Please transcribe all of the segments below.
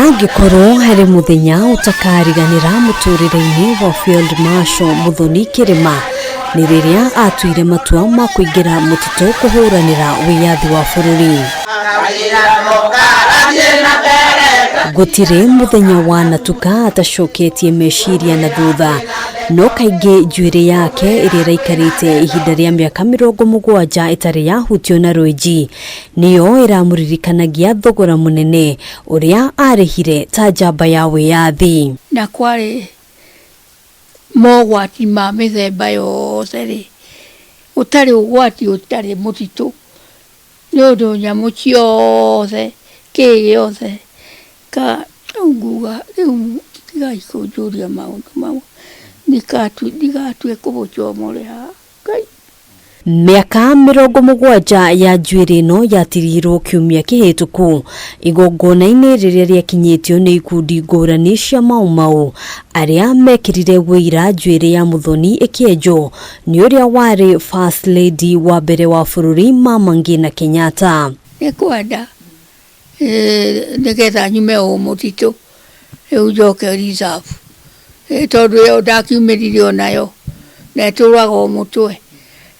Angĩkorwo harĩ mũthenya ũtakariganĩra mũtũrĩre-inĩ wa Field Marshal Muthoni Kĩrĩma nĩ rĩrĩa atuire matua ma kũingĩra mũtitũ kũhũranĩra wĩyathi wa bũrũri. Gũtirĩ mũthenya wanatuka atacoketie meciria na thutha, no kaingĩ njuĩrĩ yake ĩrĩa ĩraikarĩte ihinda rĩa mĩaka 70 ĩtarĩ yahutio na rwenji nĩyo ĩramũririkanagia thogora mũnene ũrĩa arĩhire ta njamba ya wĩyathi. Na kwarĩ mogwati ma mĩthemba yothe rĩ, gũtarĩ ũgwati ũtarĩ mũtitũ, nĩ ũndũ nyamũ ciothe, kĩ gĩothe, ka rĩu nguga rĩu tigai kũnjũria maũndũ mau, ndigatue kũmũcomorera Ngai. Mĩaka 70 ya njuĩrĩ ĩno yatirirwo kiumia kĩhĩtũku igongona-inĩ rĩrĩa rĩakinyĩtio nĩ ikundi ngũrani cia Mau Mau arĩa mekĩrire wũira njuĩrĩ ya Muthoni ĩkĩenjwo nĩ ũrĩa warĩ First Lady wa mbere wa bũrũri Mama Ngina Kenyatta. Nĩ kwenda nĩgetha nyume o mũtitũ rĩu njoke reserve, tondũ ĩyo ndakiumĩrire o nayo na ĩtũraga o mũtwe,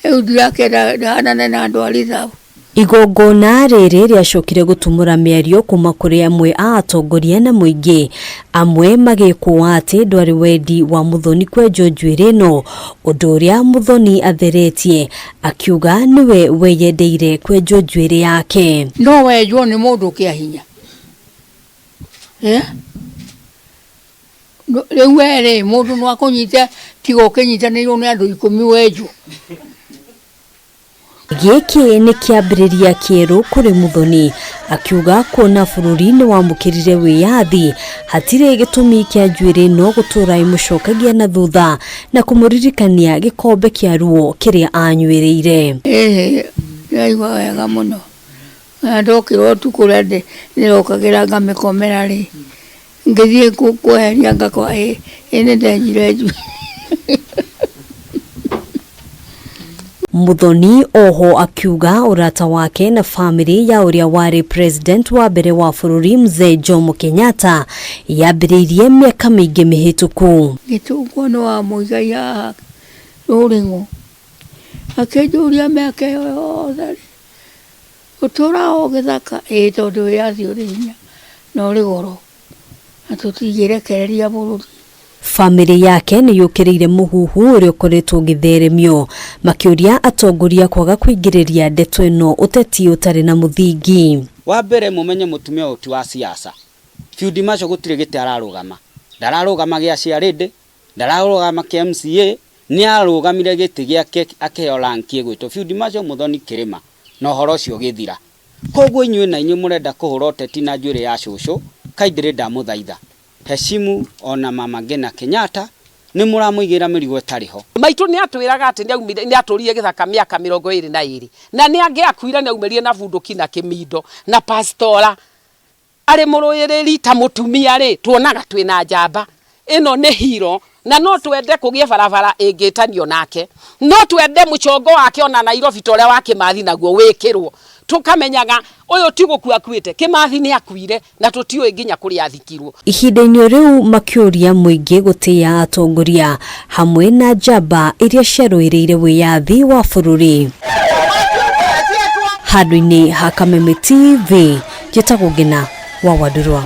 rĩu ndirakĩenda hanane na andũ a reserve. Igongona rĩrĩ rĩacokire gũtumũra mĩario kuma kũrĩ amwe a atongoria na mũingĩ, amwe magĩkũa atĩ ndwarĩ wendi wa Muthoni kwenjwo njuĩrĩ ĩno, ũndũ ũrĩa Muthoni atheretie akiuga nĩwe weyendeire kwenjwo njuĩrĩ yake. No wenjwo nĩ mũndũ kĩa hinya rĩu we rĩ, mũndũ no akũnyite tiga ũkĩnyitanĩirwo nĩ andũ 10 wenjwo. Gĩkĩ nĩ kĩambĩrĩria kĩerũ kũrĩ Muthoni, akiuga kuona bũrũri nĩ wamũkĩrire wĩyathi hatirĩ gĩtũmi kĩa njuĩrĩ no gũtũra ĩmũcokagia na thutha na kũmũririkania gĩkombe kĩa ruo kĩrĩa anyuĩrĩire. Ĩĩ ndĩraigua wega mũno, na ndokĩra ũtukũ ũrĩa ndĩrokagĩra ngamĩkomera rĩ, ngĩthiĩ kweheria ngakora ĩ nĩ ndenjire njuĩrĩ. Muthoni oho akiuga ũrata wake na famĩlĩ ya ũrĩa warĩ president wa mbere wa bũrũri Mzee Jomo Kenyatta yambĩrĩirie mĩaka mĩingĩ mĩhĩtũku. Ngĩtũngwo nĩ wa Muigai haha Rũrĩng'ũ, akĩnjũria mĩaka ĩyo yothe rĩ, ũtũraga o gĩthaka? Ĩĩ tondũ wĩyathi ũrĩ hinya na ũrĩ goro na tũtingĩrekereria bũrũri. Famĩlĩ yake nĩ yũkĩrĩire mũhuhu ũrĩa ũkoretwo ũgĩtheremio, makĩũria atongoria kwaga kũingĩrĩria ndeto ĩno ũteti ũtarĩ na mũthingi. Wa mbere mũmenye mũtumia ũyũ ti wa siasa. Field Marshal gũtirĩ gĩtĩ ararũgama. Ndararũgama gĩa chairlady, ndararũgama kĩa MCA, nĩ arũgamire gĩtĩ gĩake akĩheo rank ĩgwĩtwo Field Marshal Muthoni Kĩrĩma na ũhoro ũcio ũgĩthira. Koguo inyuĩ na inyuĩ mũrenda kũhũra ũteti na njuĩrĩ ya cũcũ, kaindĩrĩ ndamũthaitha. Heshimu ona Mama Ngina Kenyatta nĩ mũramũigĩra mĩrigo ĩtarĩ ho. Maitũ nĩ atwĩraga atĩ nĩ atũrire gĩthaka mĩaka 22 na nĩ angĩakuire nĩ aumĩrire na bunduki na kĩmindo na pastora arĩ mũrũĩrĩri ta mũtumia rĩ, tuonaga twĩna njamba ĩno nĩ hero na no twende kũgĩe barabara ĩngĩtanio nake, no twende mũcongo wake ona Nairobi ta ũrĩa wa Kĩmathi naguo wĩkĩrwo, tũkamenyaga ũyũ ti gũkua akuĩte, Kĩmathi nĩ akuire na tũtiũĩ nginya kũrĩa athikirwo. Ihinda-inĩ rĩu makĩũria mũingĩ gũtĩĩa atongoria hamwe na njamba iria ciarũĩrĩire wĩyathi wa bũrũri. Handũ-inĩ ha Kameme TV, njĩtagwo Ngina wa Wandurwa.